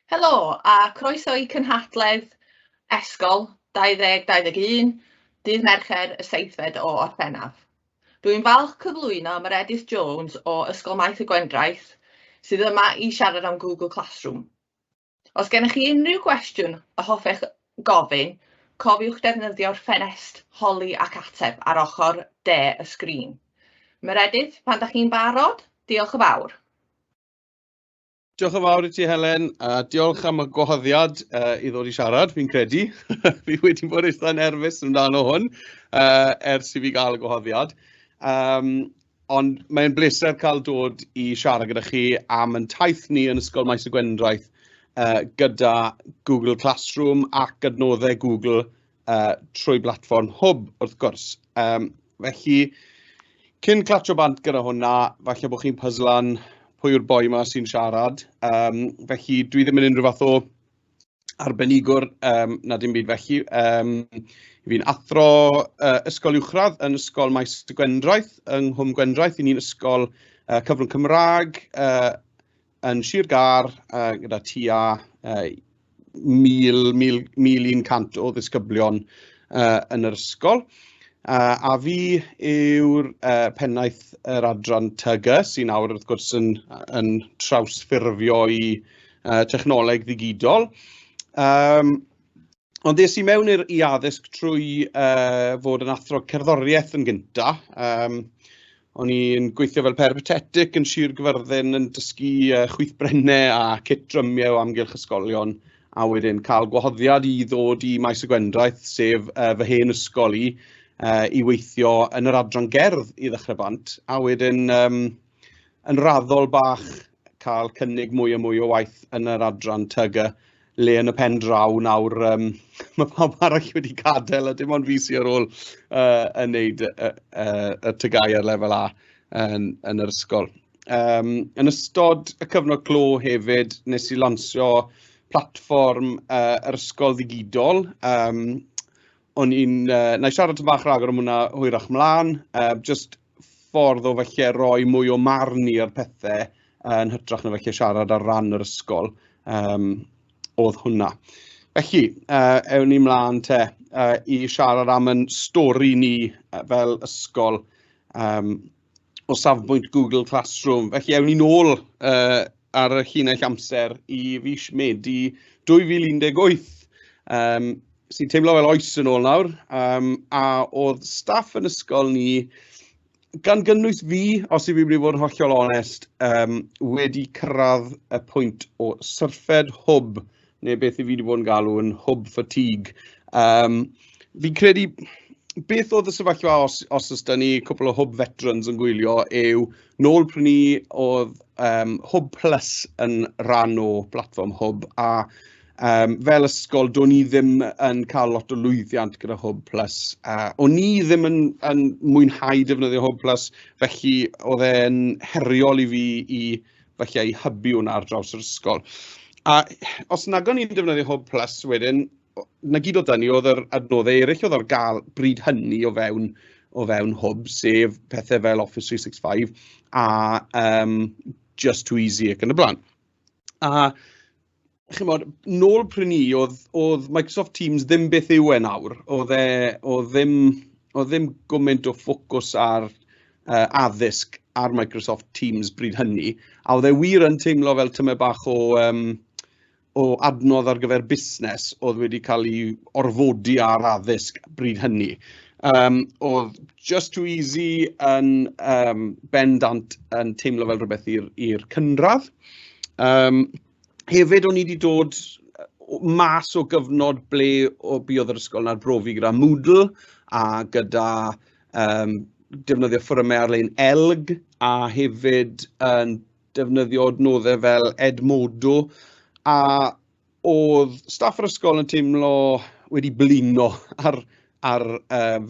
Helo a croeso i cynhadledd Esgol 2021, dydd Mercher y 7fed o Orffennaf. Dwi'n falch cyflwyno Meredydd Jones o Ysgol Maes y Gwendraeth sydd yma i siarad am Google Classroom. Os gennych chi unrhyw gwestiwn y hoffech gofyn, cofiwch defnyddio'r ffenest holi ac ateb ar ochr de y sgrin. Meredydd, pan da chi'n barod, diolch yn fawr. Diolch yn fawr i ti, Helen, a diolch am y gwahoddiad i ddod i siarad, fi'n credu. Fi wedi bod eitha nerfus amdano hwn ers i fi gael y gwahoddiad. Ond mae'n bleser cael dod i siarad gyda chi am yn taith ni yn Ysgol Maes y Gwendraeth gyda Google Classroom ac adnoddau Google trwy blatfform Hwb, wrth gwrs. Felly, cyn clatsio bant gyda hwnna, falle bod chi'n pyzlan pwy yw'r boi yma sy'n siarad. Felly, dwi ddim yn unrhyw fath o arbenigwr na dim byd felly. Fi'n athro ysgol uwchradd yn Ysgol Maes y Gwendraeth yng Nghwm Gwendraeth. Y'n ni'n ysgol cyfrwng Cymraeg yn Sir Gâr gyda tua 1,000, 1,000, 1,100 o ddisgyblion yn yr ysgol. A fi yw'r pennaeth yr adran TG, sy'n awr wrth gwrs yn trawsffurfio i technoleg ddigidol. Ond es i mewn i addysg trwy fod yn athro cerddoriaeth yn gynta. O'n i'n gweithio fel peripatetic yn Sir Gyfyrddin yn dysgu chwythbrennau a kit drymiau o amgylch ysgolion, a wedyn cael gwahoddiad i ddod i Maes y Gwendraeth, sef fy hen ysgol i, i weithio yn yr adran gerdd i ddechrau bant, a wedyn yn raddol bach cael cynnig mwy a mwy o waith yn yr adran TG, le yn y pen draw nawr mae pawb arall wedi gadael a dim ond fi sydd ar ôl yn neud y TGAU ar lefel A yn yr ysgol. Yn ystod y cyfnod clo hefyd, nes i lansio platfform yr ysgol ddigidol. O'n i'n... Na i siarad tipyn bach rhagor am hwnna hwyrach mlaen. Just ffordd o falle roi mwy o marn i ar pethau yn hytrach na falle siarad ar ran yr ysgol oedd hwnna. Felly, ewn ni mlaen te i siarad am yn stori ni fel ysgol o safbwynt Google Classroom. Felly, ewn ni nôl ar y llinell amser i fis Medi 2018, sy'n teimlo fel oes yn ôl nawr, a oedd staff yn ysgol ni, gan gynnwys fi, os i fi wedi bod yn hollol onest, wedi cyrraedd y pwynt o syrffed Hwb, neu beth i fi wedi bod yn galw yn Hwb fatigue. Fi'n credu, beth oedd y sefyllfa os oes da ni cwpl o Hwb veterans yn gwylio yw, nôl pryd ni oedd Hwb Plus yn rhan o platfform Hwb, a fel ysgol, do'n i ddim yn cael lot o lwyddiant gyda Hwb Plus. O'n i ddim yn mwynhau defnyddio Hwb Plus, felly oedd e'n heriol i fi i falle i hybu hwnna ar draws yr ysgol. A os nag o'n i'n defnyddio Hwb Plus wedyn, na gyd oedd 'da ni oedd yr adnoddau eraill oedd ar gael bryd hynny o fewn Hwb, sef pethau fel Office 365 a Just Too Easy ac yn y blaen. A chimod, nôl pryd ni, oedd Microsoft Teams ddim beth yw e nawr. Oedd ddim gymaint o ffocws ar addysg ar Microsoft Teams bryd hynny. A oedd e wir yn teimlo fel tymed bach o adnodd ar gyfer busnes oedd wedi cael ei orfodi ar addysg bryd hynny. Oedd Just Too Easy yn bendant yn teimlo fel rhywbeth i'r cynradd. Hefyd, o'n i wedi dod mas o gyfnod ble o buodd yr ysgol yn arbrofi gyda Moodle a gyda defnyddio fforymau ar-lein ELG a hefyd yn defnyddio adnoddau fel Edmodo, a oedd staff yr ysgol yn teimlo wedi blino ar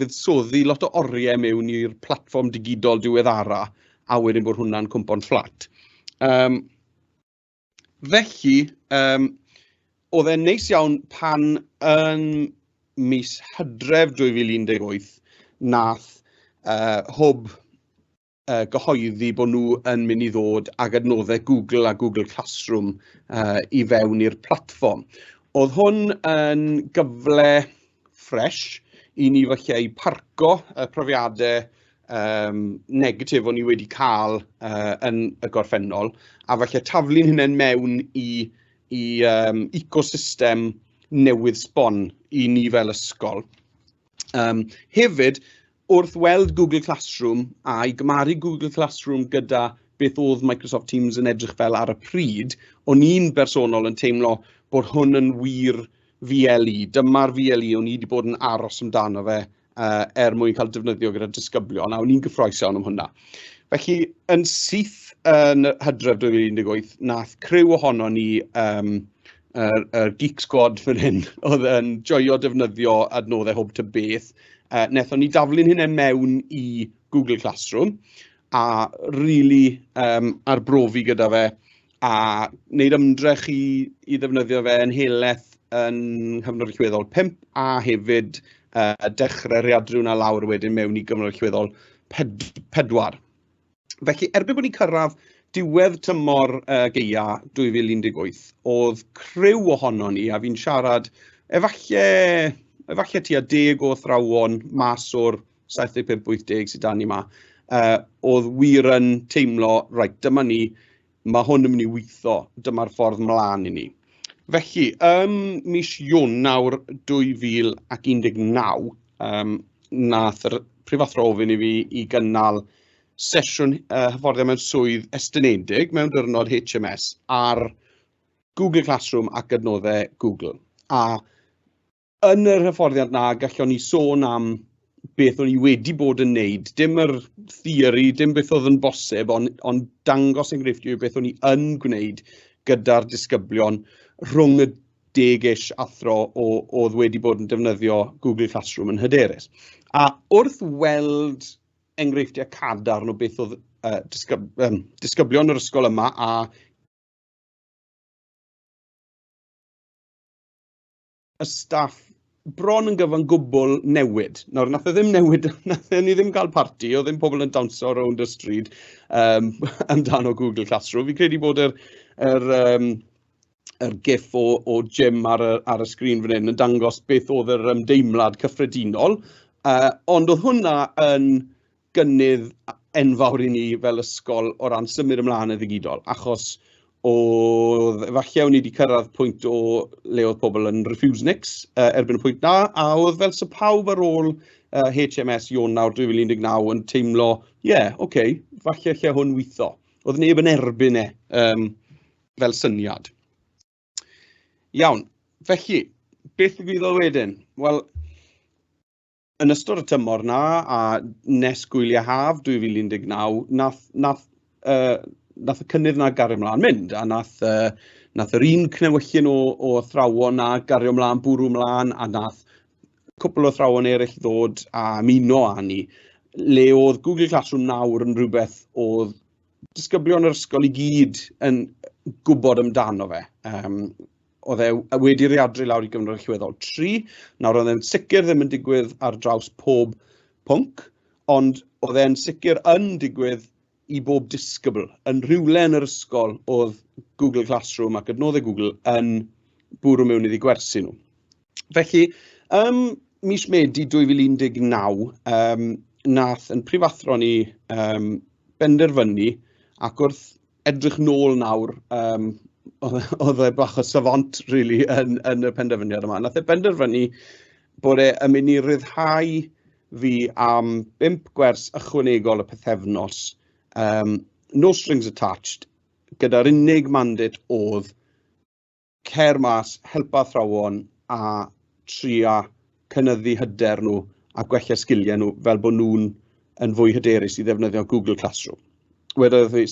fuddsoddi lot o oriau mewn i'r platfform digidol diweddara a wedyn bod hwnna'n cwmpo'n fflat. Felly, oedd e'n neis iawn pan yn mis Hydref 2018 nath Hwb gyhoeddi bod nhw yn mynd i ddod ag adnoddau Google a Google Classroom i fewn i'r platfform. Oedd hwn yn gyfle ffresh i ni falle i parco y profiadau negatif o'n i wedi cael yn y gorffennol, a falle taflu'n hunain mewn i ecosystem newydd sbon i ni fel ysgol. Hefyd, wrth weld Google Classroom a i gymaru Google Classroom gyda beth oedd Microsoft Teams yn edrych fel ar y pryd, o'n i'n bersonol yn teimlo bod hwn yn wir VLE. Dyma'r VLE o'n i wedi bod yn aros amdano fe er mwyn cael defnyddio gyda disgyblion, a o'n i'n gyffrous iawn am hwnna. Felly, yn syth yn hydref 2018, nath criw ohono ni, yr Geek Squad fan hyn, oedd yn joio defnyddio adnoddau Hwb ta beth, wnaethon ni daflu'n hynny mewn i Google Classroom a really arbrofi gyda fe a wneud ymdrech i ddefnyddio fe yn helaeth yn nghyfnod allweddol 5 a hefyd dechrau rhaeadru hwnna lawr wedyn mewn i gyfnod allweddol 4. Felly, erbyn bod ni'n cyrraedd diwedd tymor gaea 2018, oedd criw ohono ni, a fi'n siarad efallai tua 10 o athrawon mas o'r 75-80 sydd dan ni yma, oedd wir yn teimlo, reit, dyma ni, mae hwn yn mynd i weithio, dyma'r ffordd mlaen i ni. Felly, ym mis Ionawr 2019, nath yr prifathro ofyn i fi i gynnal sesiwn hyfforddiant mewn swydd estynedig mewn diwrnod HMS ar Google Classroom ac adnoddau Google. A yn yr hyfforddiant na, gallwn ni sôn am beth o'n i wedi bod yn neud, dim yr theori, dim beth oedd yn bosib, ond dangos enghreifftiau beth o'n i yn gwneud gyda'r disgyblion rhwng y 10-ish athro oedd wedi bod yn defnyddio Google Classroom yn hyderus. A wrth weld enghreifftiau cadarn o beth oedd disgyblion yr ysgol yma a y staff bron yn gyfan gwbl newid. Nawr, nath e ddim newid, nath e ni ddim gael parti, oedd ddim pobl yn dawnsio rownd y stryd amdano Google Classroom. Fi'n credu bod yr gif o Jim ar y sgrin fan hyn yn dangos beth oedd yr ymdeimlad cyffredinol. Ond oedd hwnna yn gynnydd enfawr i ni fel ysgol o ran symud ymlaen yn ddigidol, achos oedd efallai o'n i wedi cyrraedd pwynt o le oedd pobl yn refuseniks erbyn y pwynt na, a oedd fel sy pawb ar ôl HMS Ionawr 2019 yn teimlo, ie, yeah, oce, okay, falle lle hwn weithio. Oedd neb yn erbyn e fel syniad. Iawn, felly, beth ddigwyddodd wedyn? Wel, yn ystod y tymor na a nes gwyliau haf 2019, nath y cynnydd na gario ymlaen mynd, a nath yr un cnewyllyn o athrawon na gario ymlaen, bwrw ymlaen, a nath cwpl o athrawon eraill ddod a ymuno â ni, le oedd Google Classroom nawr yn rhywbeth oedd disgyblion yr ysgol i gyd yn gwybod amdano fe. Oedd e wedi rhaeadru lawr i gyfnod allweddol 3. Nawr oedd e'n sicr ddim yn digwydd ar draws pob pwnc, ond oedd e'n sicr yn digwydd i bob disgybl. Yn rhywle yn yr ysgol oedd Google Classroom ac adnoddau Google yn bwrw mewn iddi gwersi nhw. Felly, ym mis Medi 2019, nath yn prifathro ni benderfynu, ac wrth edrych nôl nawr, oedd e bach o savant, really, yn y penderfyniad yma. Nath e benderfynu bod e yn mynd i ryddhau fi am 5 gwers ychwanegol y pythefnos, no strings attached, gyda'r unig mandate oedd cer mas, helpa athrawon a tria cynyddu hyder nhw a gwella sgiliau nhw fel bod nhw'n yn fwy hyderus i ddefnyddio Google Classroom. Wedodd e,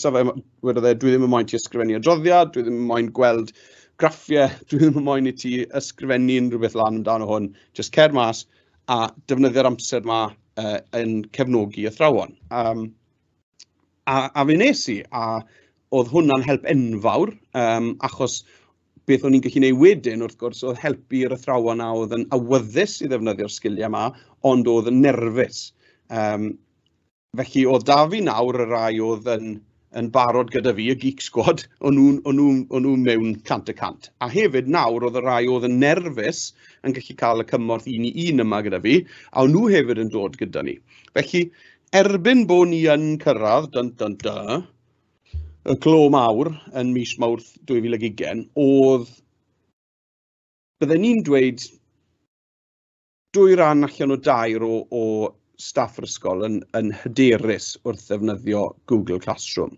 wedodd e, dwi ddim yn moyn ti ysgrifennu adroddiad, dwi ddim yn moyn gweld graffiau, dwi ddim yn moyn i ti ysgrifennu unrhyw beth lan amdano hwn, just cer mas a defnyddio'r amser yma yn cefnogi athrawon. A fe wnes i, a oedd hwnna'n help enfawr, achos beth o'n i'n gallu gwneud wedyn, wrth gwrs, oedd helpu'r athrawon a oedd yn awyddus i ddefnyddio'r sgiliau yma, ond oedd yn nerfus. Felly oedd 'da fi nawr y rai oedd yn, yn barod gyda fi, y Geek Squad, o'n nhw'n o'n nhw, o'n nhw mewn 100%. A hefyd nawr oedd y rai oedd yn nerfus yn gallu cael y cymorth un i un yma gyda fi, a o'n nhw hefyd yn dod gyda ni. Felly, erbyn bod ni yn cyrraedd, dun dun dun, y clo mawr yn mis Mawrth 2020, oedd, bydden ni'n dweud, dwy ran allan o dair o, o staff yr ysgol yn, yn hyderus wrth ddefnyddio Google Classroom.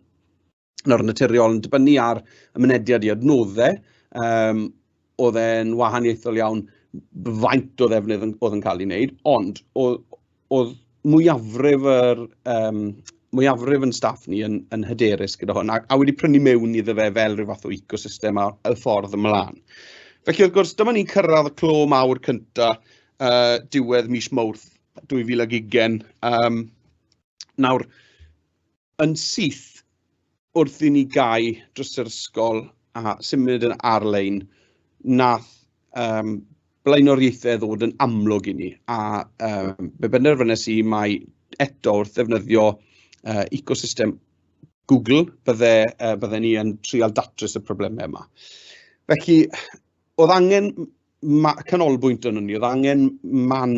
Nawr, yn naturiol, yn dibynnu ar y mynediad i adnoddau, um, oedd e'n wahaniaethol iawn faint o ddefnydd yn, oedd yn cael ei wneud, ond oedd, oedd mwyafrif yr, um, mwyafrif yn staff ni yn, yn hyderus gyda hwn, a, a wedi prynu mewn iddo fe fel rhyw fath o ecosystem a y ffordd ymlaen. Felly, wrth gwrs, dyma ni'n cyrraedd y clo mawr cynta diwedd mis Mawrth 2020. Um, nawr, yn syth wrth i ni gau dros yr ysgol a symud yn ar-lein, nath um, blaenoriaethau ddod yn amlwg i ni. A um, be benderfynes i mai eto wrth ddefnyddio ecosystem Google, bydde, bydde ni yn trial datrys y problemau yma. Felly, oedd angen canolbwynt yno ni, oedd angen man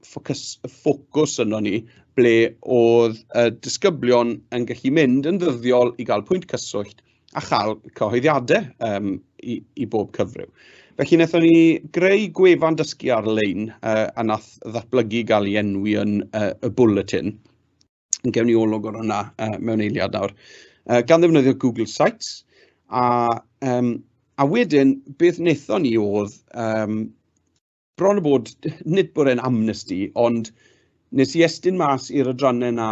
ffocws, ffocws yno ni, ble oedd y disgyblion yn gallu mynd yn ddyddiol i gael pwynt cyswllt a chael cyhoeddiadau um, i, i bob cyfryw. Felly wnaethon ni greu gwefan dysgu ar-lein a nath ddatblygu gael ei enwi yn y Bulletin. Gewn ni olwg o'r hwnna mewn eiliad nawr. Gan ddefnyddio Google Sites. A, um, a wedyn, beth wnaethon ni oedd, um, bron o bod, nid bod e'n amnesty, ond nes i estyn mas i'r adrannau na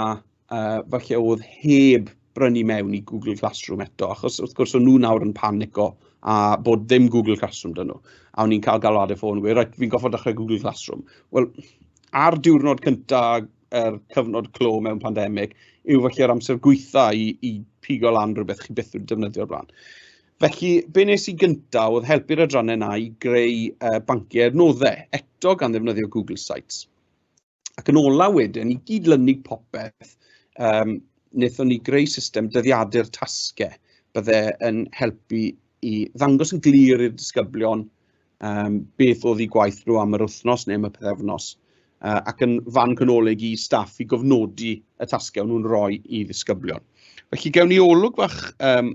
falle oedd heb brynu mewn i Google Classroom eto, achos wrth gwrs o'n nhw nawr yn panico a bod ddim Google Classroom dyn nhw. A o'n i'n cael galwadau ffôn, gweud, reit, fi'n goffod dechrau Google Classroom. Wel, ar diwrnod cyntaf yr cyfnod clo mewn pandemig, yw felly'r amser gweitha i, i pigo lan rhywbeth chi byth wedi defnyddio o'r blaen. Felly, be nes i gyntaf oedd helpu'r adrannau yna i greu banciau adnoddau, eto gan ddefnyddio Google Sites. Ac yn ola wedyn, i gydlynu popeth, um, wnaethon ni greu system dyddiadur tasgau bydde yn helpu i ddangos yn glir i'r disgyblion um, beth oedd eu gwaith nhw am yr wythnos neu am y pythefnos, ac yn fan canolig i staff i gofnodi y tasgau nhw'n rhoi i ddisgyblion. Felly gewn ni olwg fach um,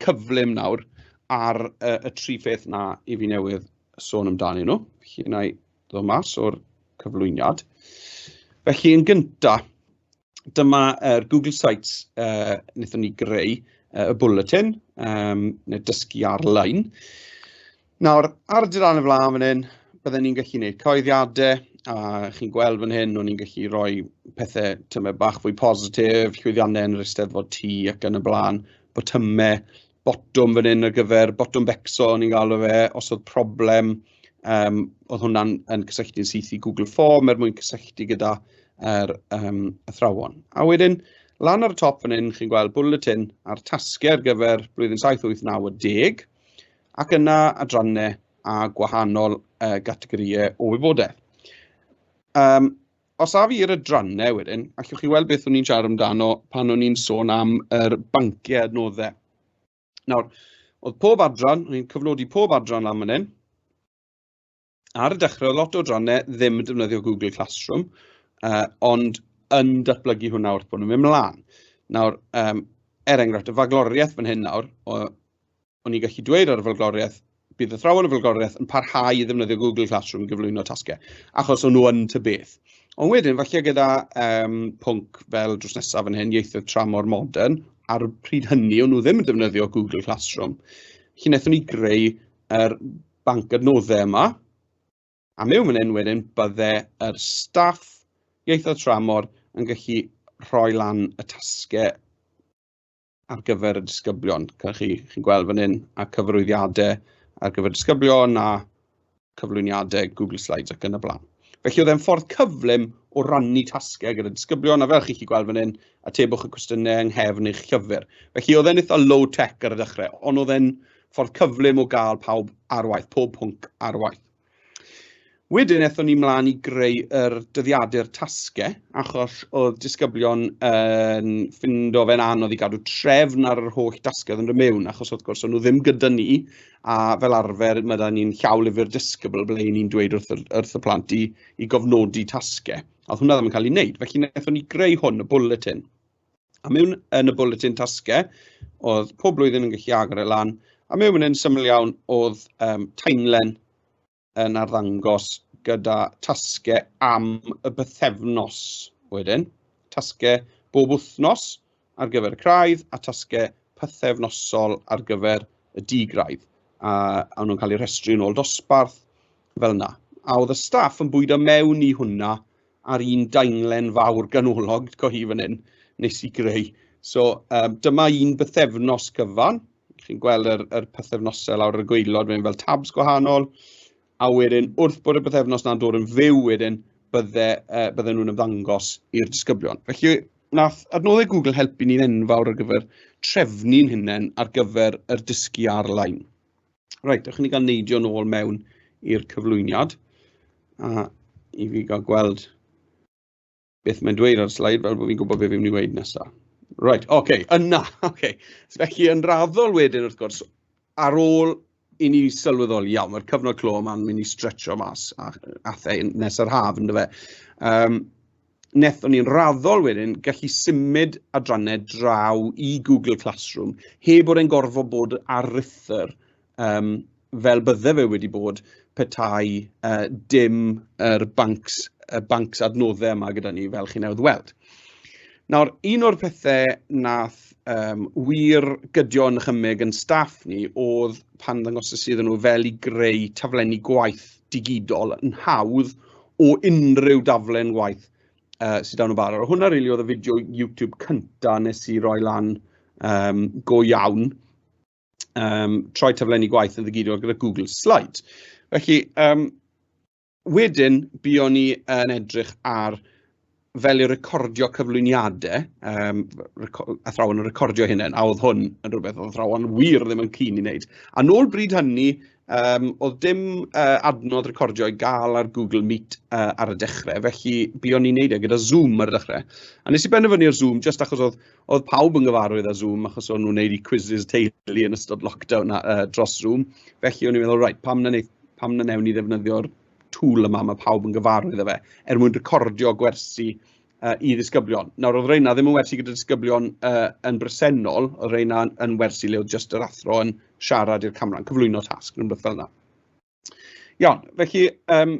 cyflym nawr ar y tri pheth na i fi newydd sôn amdanyn nhw. Felly wna i ddod mas o'r cyflwyniad. Felly yn gyntaf, dyma yr Google Sites wnaethon ni greu, y bulletin, neu dysgu ar-lein. Nawr, ar y dudalen flaen fan hyn, bydden ni'n gallu gwneud cyhoeddiadau, a chi'n gweld fan hyn, o'n i'n gallu rhoi pethau tymed bach fwy positif, llwyddiannau yn yr Eisteddfod T ac yn y blaen, botymau, botwm fan hyn ar gyfer botwm becso, o'n i'n galw fe, os oedd problem, um, oedd hwnna'n yn cysylltu'n syth i Google Form er mwyn cysylltu gyda yr um, athrawon. A wedyn, lan ar y top fan hyn, chi'n gweld bulletin a'r tasgau ar gyfer blwyddyn 7, 8, 9 a 10, ac yna adrannau a gwahanol gategorïau o wybodaeth. Um, os af i'r adrannau wedyn, allwch chi weld beth o'n i'n siarad amdano pan o'n i'n sôn am yr banciau adnoddau. Nawr, oedd pob adran, o'n i'n cyfnodi pob adran lan fan hyn. Ar y dechrau, oedd lot o adrannau ddim yn defnyddio Google Classroom, ond yn datblygu hwnna wrth bod nhw'n mynd mlaen. Nawr, um, er enghraifft, y fagloriaeth fan hyn nawr, o'n i'n gallu dweud ar y fagloriaeth, bydd athrawon y fagloriaeth yn parhau i ddefnyddio Google Classroom i gyflwyno tasgau, achos o'n nhw yn ty beth. Ond wedyn, falle gyda um, pwnc fel drws nesaf yn hyn, ieithoedd tramor modern, ar y pryd hynny o'n nhw ddim yn defnyddio Google Classroom. Felly wnaethon ni greu yr banc adnoddau yma, a mewn fan hyn wedyn bydde yr staff ieithoedd tramor yn gallu rhoi lan y tasgau ar gyfer y disgyblion. Chi, chi'n gweld fan hyn, a cyfarwyddiadau ar gyfer disgyblion a cyflwyniadau Google Slides ac yn y blaen. Felly oedd e'n ffordd cyflym o rannu tasgau gyda disgyblion, a fel chi'n gallu gweld fan hyn, atebwch y cwestiynau yng nghefn eich llyfr. Felly oedd e'n eitha low tech ar y dechrau, ond oedd e'n ffordd cyflym o gael pawb ar waith, pob pwnc ar waith. Wedyn aethon ni mlaen i greu yr dyddiadur tasgau, achos oedd disgyblion yn ffindo fe'n anodd i gadw trefn ar yr holl dasgau oedd yn dod mewn, achos wrth gwrs o'n nhw ddim gyda ni, a fel arfer mae da ni'n llawlyfr disgybl ble ni'n dweud wrth y, wrth y plant i, i gofnodi tasgau. A oedd hwnna ddim yn cael ei wneud, felly wnaethon ni greu hwn, y bulletin. A mewn yn y bulletin tasgau, oedd pob blwyddyn yn gallu agor e lan, a mewn yn syml iawn oedd um, timeline yn arddangos gyda tasgau am y bythefnos wedyn. Tasgau bob wythnos ar gyfer y craidd a tasgau pythefnosol ar gyfer y digraidd. A, a nhw'n cael eu rhestru yn ôl dosbarth fel yna. A oedd y staff yn bwydo mewn i hwnna ar un daenlen fawr ganolog, co hi fan hyn, nes i greu. So um, dyma un bythefnos cyfan. Chi'n gweld yr, yr pythefnosau lawr ar y gwaelod, mae'n fel tabs gwahanol. A wedyn, wrth bod y bythefnos na'n dod yn fyw wedyn, bydde, uh, bydde nhw'n ymddangos i'r disgyblion. Felly, nath adnoddau Google helpu ni'n enfawr ar gyfer trefnu'n hunain ar gyfer yr dysgu ar-lein. Reit, ewch ni gael neidio nôl mewn i'r cyflwyniad. A i fi gael gweld beth mae'n dweud ar y sleid, fel bod fi'n gwybod beth fi'n mynd i weud nesaf. Right, oce, okay, yna, oce. Okay. Felly, yn raddol wedyn, wrth gwrs, ar ôl i ni sylweddoli, iawn, mae'r cyfnod clo yma'n mynd i stretcho mas a athau nes yr haf, ynddo fe. Um, Nethon ni'n raddol wedyn gallu symud adrannau draw i Google Classroom, heb bod e'n gorfod bod ar rithr um, fel bydde fe wedi bod petai uh, dim yr bancs, y bancs adnoddau yma gyda ni fel chi newydd weld. Nawr, un o'r pethau nath um, wir gydio yn chymig yn staff ni oedd pan ddangosais iddyn nhw fel i greu taflenni gwaith digidol yn hawdd o unrhyw daflen waith uh, sydd dan nhw barod. Hwna rili really oedd y fideo YouTube cynta nes i roi lan um, go iawn. Um, troi taflenni gwaith yn ddigidol gyda Google Slides. Felly, um, wedyn, buon ni yn edrych ar fel i recordio cyflwyniadau, um, athrawon yn recordio hynny, a oedd hwn yn rhywbeth oedd athrawon wir ddim yn keen i wneud. A nôl bryd hynny, um, oedd dim uh, adnodd recordio i gael ar Google Meet uh, ar y dechrau, felly buon ni'n neud e gyda Zoom ar y dechrau. A nes i benderfynu ar Zoom, just achos oedd, oedd pawb yn gyfarwydd â Zoom, achos o'n nhw'n neud i quizzes teulu yn ystod lockdown uh, dros Zoom. Felly o'n i'n meddwl, right, pam na, neith, pam na newn ni ddefnyddio'r tool yma mae pawb yn gyfarwydd â fe, er mwyn recordio gwersi uh, i ddisgyblion. Nawr, oedd reina ddim yn wersi gyda disgyblion uh, yn bresennol, oedd reina yn, yn wersi le oedd just yr athro yn siarad i'r camera, yn cyflwyno tasg, rhywbeth fel yna. Iawn, felly, um,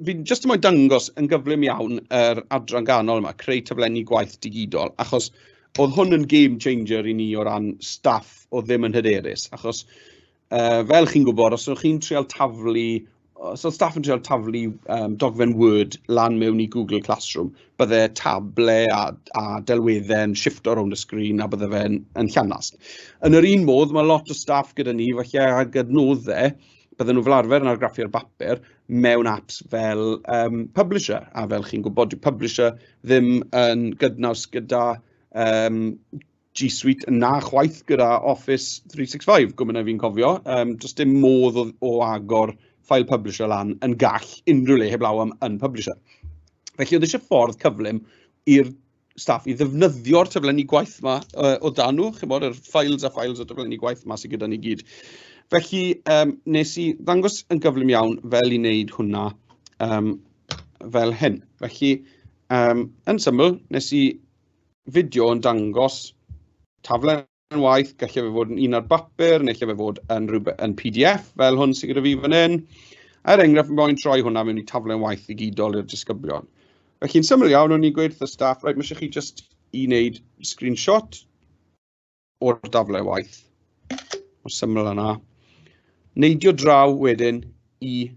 fi jyst yn moyn dangos yn gyflym iawn yr adran ganol yma, creu taflenni gwaith digidol, achos oedd hwn yn game changer i ni o ran staff oedd ddim yn hyderus, achos uh, fel chi'n gwybod, os ydych chi'n trial taflu, os oedd staff yn trial taflu um, dogfen Word lan mewn i Google Classroom, bydde table a, a delweddau'n shifto rownd y sgrin a bydde fe'n yn llanast. Yn yr un modd, mae lot o staff gyda ni, falle ag adnoddau, bydden nhw fel arfer yn argraffu ar bapur mewn apps fel um, Publisher. A fel chi'n gwybod, dyw Publisher ddim yn gydnaws gyda um, G Suite na chwaith gyda Office 365, gwmyna fi'n cofio. Um, does dim modd o, o agor file publisher lan yn gall unrhyw le heblaw am yn publisher. Felly oedd eisiau ffordd cyflym i'r staff i ddefnyddio'r taflenni gwaith yma uh, o dan nhw, chi'n bod, yr files a files o taflenni gwaith yma sydd gyda ni gyd. Felly, um, nes i ddangos yn gyflym iawn fel i wneud hwnna um, fel hyn. Felly, um, yn syml, nes i fideo yn dangos taflen waith, gallai fe fod yn un ar bapur, neu lle fe fod yn, rhywbeth, yn PDF, fel hwn sydd gyda fi fan hyn. Er enghraifft, mae'n troi hwnna mewn i taflen waith ddigidol i'r disgyblion. Felly'n syml iawn, o'n i'n gweud wrth y staff, rhaid, mae eisiau chi just i wneud screenshot o'r daflen waith. Mor syml yna. Neidio draw wedyn i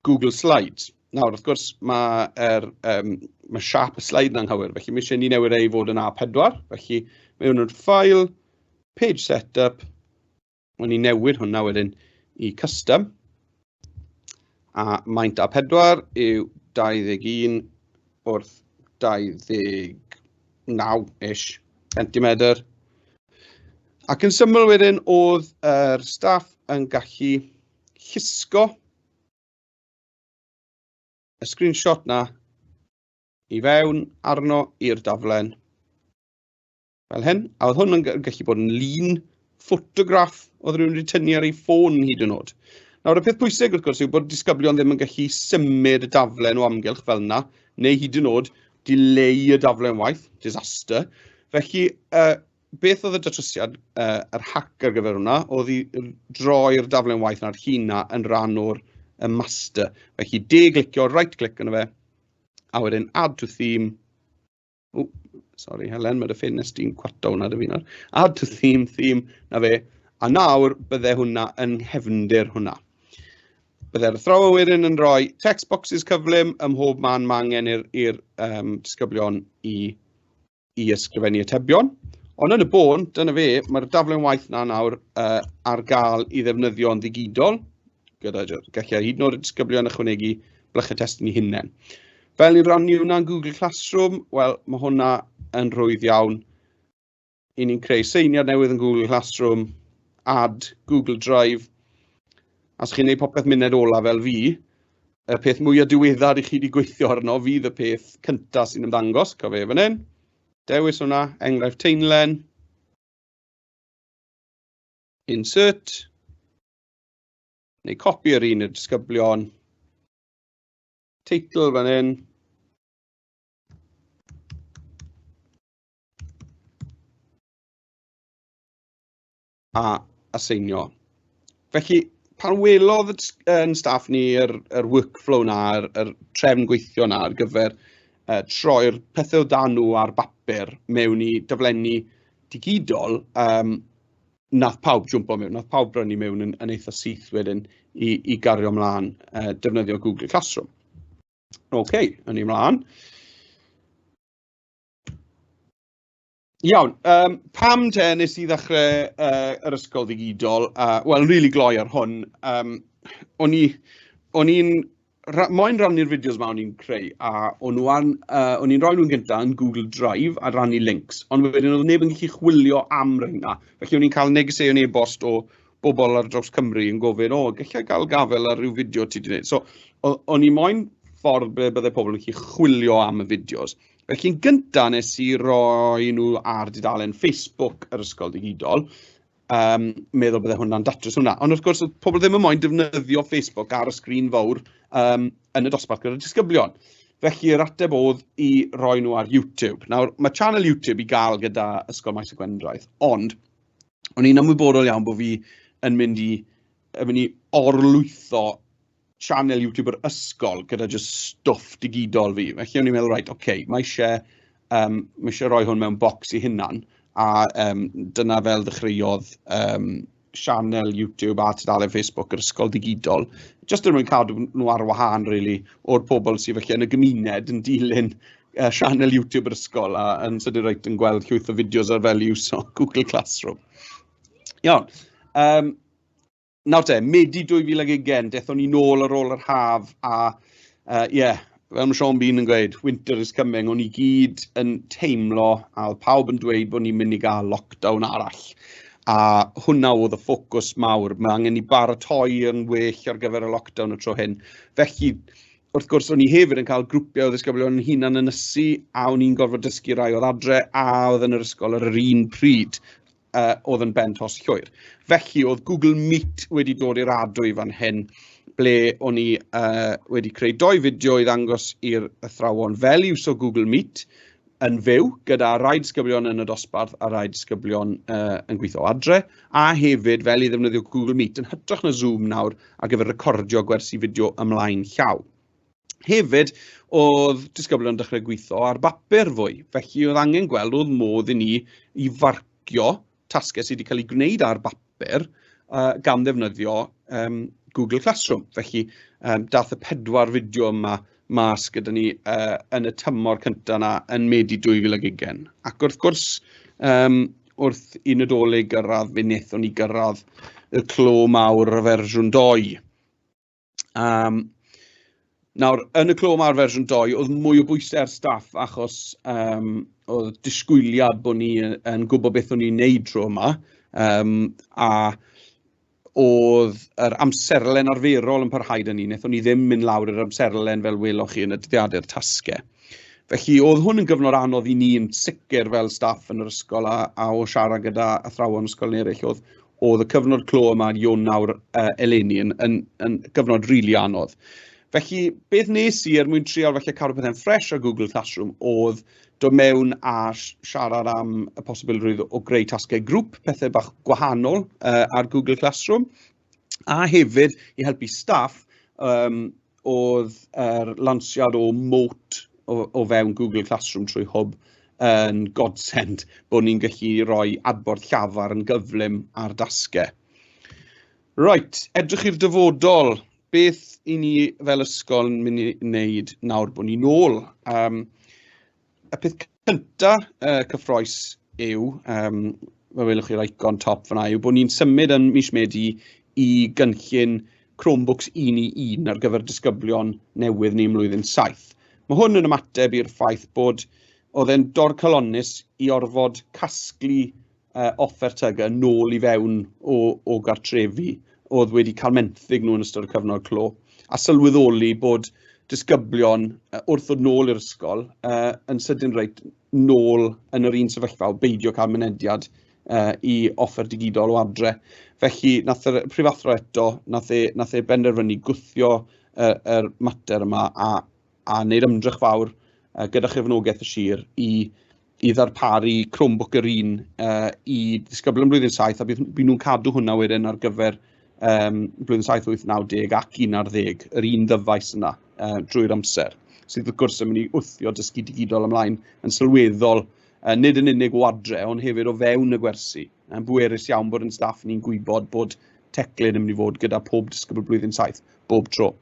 Google Slides. Nawr, wrth gwrs, mae, er, um, mae siap y slide na'n nghywir, felly mae eisiau ni newid ei fod yn A4, felly mae hwn yn file, page setup, o'n i newid hwnna wedyn i custom, a maint A4 yw 21 wrth 29-ish centimetr. Ac yn syml wedyn, oedd yr staff yn gallu llusgo. y screenshot na i fewn arno i'r daflen fel hyn. A oedd hwn yn gallu bod yn lun ffotograff oedd rhywun wedi tynnu ar ei ffôn hyd yn oed. Nawr, y peth pwysig wrth gwrs yw bod disgyblion ddim yn gallu symud y daflen o amgylch fel yna, neu hyd yn oed dileu y daflen waith, disaster. Felly, beth oedd y datrysiad, yr hack ar gyfer hwnna, oedd i droi'r daflen waith na'r hun na yn rhan o'r y master. Felly, de-glicio, right-click yna fe, a wedyn add to theme. O, sorry Helen, mae dy ffenest di'n cwato hwnna dy fi nawr. Add to theme, theme, na fe. A nawr bydde hwnna yn nghefndir hwnna. Bydde'r athrawon wedyn yn rhoi text boxes cyflym ym mhob man mae angen i'r disgyblion i ysgrifennu atebion. Ond yn y bôn, dyna fe, mae'r daflen waith na nawr ar gael i ddefnyddio yn ddigidol, gyda gallai hyd yn oed y disgyblion ychwanegu blychau testun i hunain. Fel ni'n rannu hwnna'n Google Classroom, wel, mae hwnna yn rhwydd iawn. I ni'n creu seiniad newydd yn Google Classroom, add Google Drive. A os chi'n gwneud popeth munud ola fel fi, y peth mwyaf diweddar i chi wedi gweithio arno fydd y peth cyntaf sy'n ymddangos, cofio fan hyn. Dewis hwnna, enghraifft taenlen. Insert. Neu copi yr un i'r disgyblion. Teitl fan hyn. A aseinio. Felly, pan welodd yn staff ni yr workflow na, yr trefn gweithio na ar gyfer troi'r pethau o dan nhw ar bapur mewn i daflenni digidol, nath pawb jwmpo mewn, nath pawb brynu mewn yn eitha syth wedyn i gario ymlaen defnyddio Google Classroom. OK, yn ni ymlaen. Iawn, pam te nes i ddechrau yr ysgol ddigidol? Wel, rili gloi ar hwn. O'n i'n moyn rannu'r fideos ma o'n i'n creu, a o'n nhw an, o'n i'n rhoi nhw'n gyntaf yn Google Drive a rannu links, ond wedyn oedd neb yn gallu chwilio am rheina. Felly o'n i'n cael negeseuon e-bost o bobl ar draws Cymru yn gofyn, o, gallai gael gafael ar ryw fideo ti wedi gwneud. So, o'n i moyn ffordd ble byddai pobl yn gallu chwilio am y fideos. Felly'n gyntaf nes i roi nhw ar dudalen Facebook yr Ysgol Digidol, meddwl bydde hwnna'n datrys hwnna. Ond wrth gwrs, oedd pobl ddim yn moyn defnyddio Facebook ar y sgrin fawr yn y dosbarth gyda'r disgyblion. Felly yr ateb oedd i roi nhw ar YouTube. Nawr, mae channel YouTube i gael gyda Ysgol Maes y Gwendraeth, ond o'n i'n ymwybodol iawn bod fi yn mynd i orlwytho channel YouTube yr ysgol gyda just stwff digidol fi. Felly o'n i'n meddwl, right, okay, mae eisiau rhoi hwn mewn bocs i hunan, a dyna fel ddechreuodd channel YouTube a tudalen Facebook yr ysgol digidol, just er mwyn cadw nhw ar wahân, really, o'r pobl sydd felly yn y gymuned yn dilyn channel YouTube yr ysgol a yn sydyn reit yn gweld llwyth o fideos ar fel iwso Google Classroom. Iawn. Nawr te, Medi 2020, dethon ni nôl ar ôl yr haf a, yeah, fel mae Sean Bean yn gweud, winter is coming, o'n i gyd yn teimlo a oedd pawb yn dweud bod ni'n mynd i gael lockdown arall. A hwnna oedd y ffocws mawr, mae angen i baratoi yn well ar gyfer y lockdown y tro hyn. Felly, wrth gwrs, o'n i hefyd yn cael grwpiau o ddisgyblion yn hunan ynysu, a o'n i'n gorfod dysgu rai oedd adre a oedd yn yr ysgol ar yr un pryd. Oedd yn ben tost llwyr. Felly oedd Google Meet wedi dod i'r adwy fan hyn, ble o'n i wedi creu doi fideo i ddangos i'r athrawon fel iwso Google Meet yn fyw, gyda rai disgyblion yn y dosbarth a rai disgyblion yn gweithio adre, a hefyd fel i ddefnyddio Google Meet yn hytrach na Zoom nawr ar gyfer recordio gwersi fideo ymlaen llaw. Hefyd, oedd disgyblion yn dechrau gweithio ar bapur fwy, felly oedd angen gweld oedd modd i ni i farcio tasgau sydd wedi cael eu gwneud ar bapur gan ddefnyddio Google Classroom. Felly, dath y 4 fideo yma mas gyda ni yn y tymor cyntaf yna yn Medi 2020. Ac wrth gwrs, wrth i Nadolig gyrraedd, fe wnaethon ni gyrraedd y clo mawr y fersiwn 2. Nawr, yn y clo mawr fersiwn 2, oedd mwy o bwysau ar staff achos oedd disgwyliad bod ni yn gwybod beth o'n i'n neud tro yma, a Oedd yr amserlen arferol yn parhau 'da ni, wnaethon ni ddim mynd lawr yr amserlen fel weloch chi yn y dyddiadur tasgau. Felly oedd hwn yn gyfnod anodd i ni yn sicr fel staff yn yr ysgol a o siarad gyda athrawon ysgol eraill, oedd y cyfnod clo yma Ionawr eleni yn gyfnod rili really anodd. Felly, beth nes i er mwyn trial falle cadw pethau'n ffres ar Google Classroom oedd dod mewn a siarad am y posibilrwydd o greu tasgau grŵp, pethau bach gwahanol ar Google Classroom, a hefyd i helpu staff, oedd yr lansiad o Mote o fewn Google Classroom trwy Hwb yn godsend bod ni'n gallu rhoi adborth llafar yn gyflym ar dasgau. Right, edrych i'r dyfodol. Beth i ni fel ysgol yn mynd i wneud nawr bod ni'n ôl? Y peth cynta cyffrous yw, fe welwch chi'r icon top fyna, yw bod ni'n symud yn mis Medi i gynllun Chromebooks 1 i 1 ar gyfer disgyblion newydd ni ym mlwyddyn 7. Mae hwn yn ymateb i'r ffaith bod oedd e'n dorcalonnus i orfod casglu offer TG nôl i fewn o gartrefi oedd wedi cael menthyg nhw yn ystod y cyfnod clo, a sylweddoli bod disgyblion wrth ddod nôl i'r ysgol yn sydyn reit nôl yn yr un sefyllfa o beidio cael mynediad i offer digidol o adre. Felly nath y prifathro eto, nath e benderfynu gwthio yr mater yma a wneud ymdrech fawr gyda chefnogaeth y sir i ddarparu Chromebook yr un i ddisgyblion blwyddyn 7, a bydd nhw'n cadw hwnna wedyn ar gyfer blwyddyn 7, 8, 9, 10 ac 11, yr un ddyfais yna drwy'r amser, sydd wrth gwrs yn mynd i wthio dysgu digidol ymlaen yn sylweddol, nid yn unig o adre, ond hefyd o fewn y gwersi. Yn bwerus iawn bod yn staff ni'n gwybod bod teclyn yn mynd i fod gyda pob disgybl blwyddyn 7 bob tro.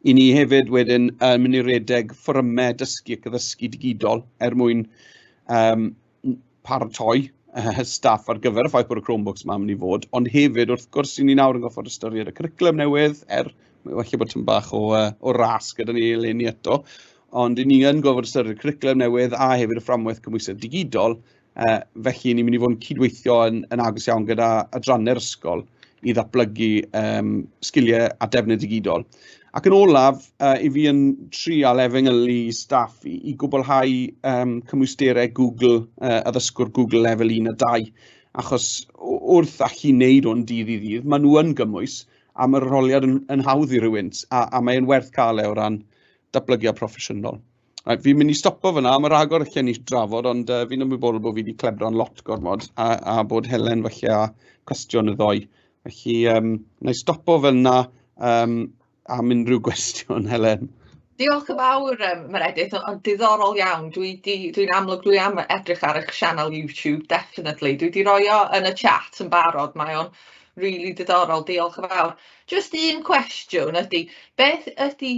I ni hefyd wedyn yn mynd i redeg fforymau dysgu ac addysgu digidol er mwyn paratoi staff ar gyfer y ffaith bod y Chromebooks yma yn mynd i fod, ond hefyd wrth gwrs i ni nawr yn gorfod ystyried y cwricwlwm newydd, er falle bod tipyn bach o ras gyda ni eleni eto, ond i ni yn gorfod ystyried y cwricwlwm newydd a hefyd y fframwaith cymhwysedd digidol, felly ni'n mynd i fod yn cydweithio yn agos iawn gyda adrannau'r ysgol i ddatblygu sgiliau a defnydd digidol. Ac yn olaf, i fi yn trial efengylu staff i gwblhau cymwysterau Google, addysgwr Google lefel 1 a 2, achos wrth allu wneud hwn dydd i ddydd, maen nhw yn gymwys, a mae'r arholiad yn hawdd i rywun, a mae'n werth cael e o ran datblygiad proffesiynol. Right, fi'n mynd i stopo fyna, mae rhagor lle ni drafod, ond fi'n ymwybodol bod fi wedi clebran lot gormod, a bod Helen falle â cwestiwn y ddoi. Felly, wna i stopo fel yna am unrhyw gwestiwn, Helen. Diolch yn fawr, Meredydd, ond diddorol iawn. Dwi'n amlwg, dwi am edrych ar eich sianel YouTube, definitely. Dwi wedi roi o yn y chat yn barod, mae o'n really diddorol, diolch yn fawr. Just un cwestiwn ydy, beth ydy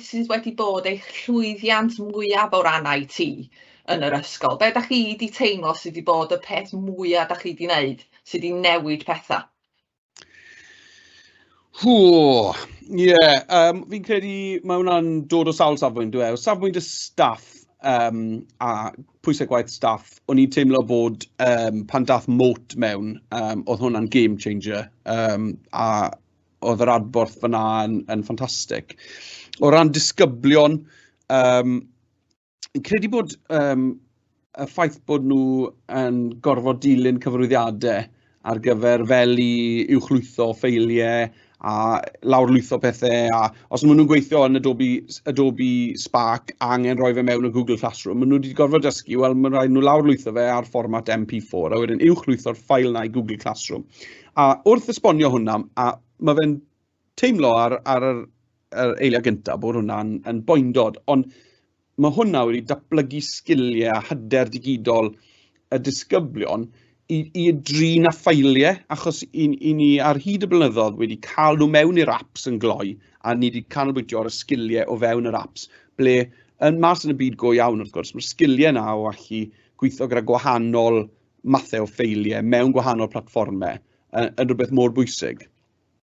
sydd wedi bod eich llwyddiant mwyaf o ran IT yn yr ysgol? Be ydych chi wedi teimlo sydd wedi bod y peth mwyaf ydych chi wedi wneud, sydd wedi newid pethau? Hw, ie, yeah, fi'n credu mae hwnna'n dod o sawl safbwynt, dwi e. O safbwynt y staff a pwysau gwaith staff, o'n i'n teimlo bod pan dath Mote mewn, oedd hwnna'n game changer, a oedd yr adborth fyna yn ffantastig. O ran disgyblion, fi'n credu bod y ffaith bod nhw yn gorfod dilyn cyfarwyddiadau ar gyfer fel i uwchlwytho ffeiliau a lawrlwytho pethau, a os maen nhw'n gweithio yn Adobe Spark a angen rhoi fe mewn y Google Classroom, maen nhw wedi gorfod dysgu, wel, mae'n rhaid nhw lawrlwytho fe ar fformat MP4 a wedyn uwchlwytho'r ffail na i Google Classroom. A wrth esbonio hwnna, a mae fe'n teimlo ar yr eiliad gyntaf bod hwnna'n yn boendod, ond mae hwnna wedi datblygu sgiliau a hyder digidol y disgyblion i drin a ffeiliau, achos i ni ar hyd y blynyddoedd wedi cael nhw mewn i'r apps yn gloi, a ni wedi canolbwyntio ar y sgiliau o fewn yr apps, ble yn mas yn y byd go iawn wrth gwrs, mae'r sgiliau yna o allu gweithio gyda gwahanol mathau o ffeiliau mewn gwahanol platfformau yn rhywbeth mor bwysig.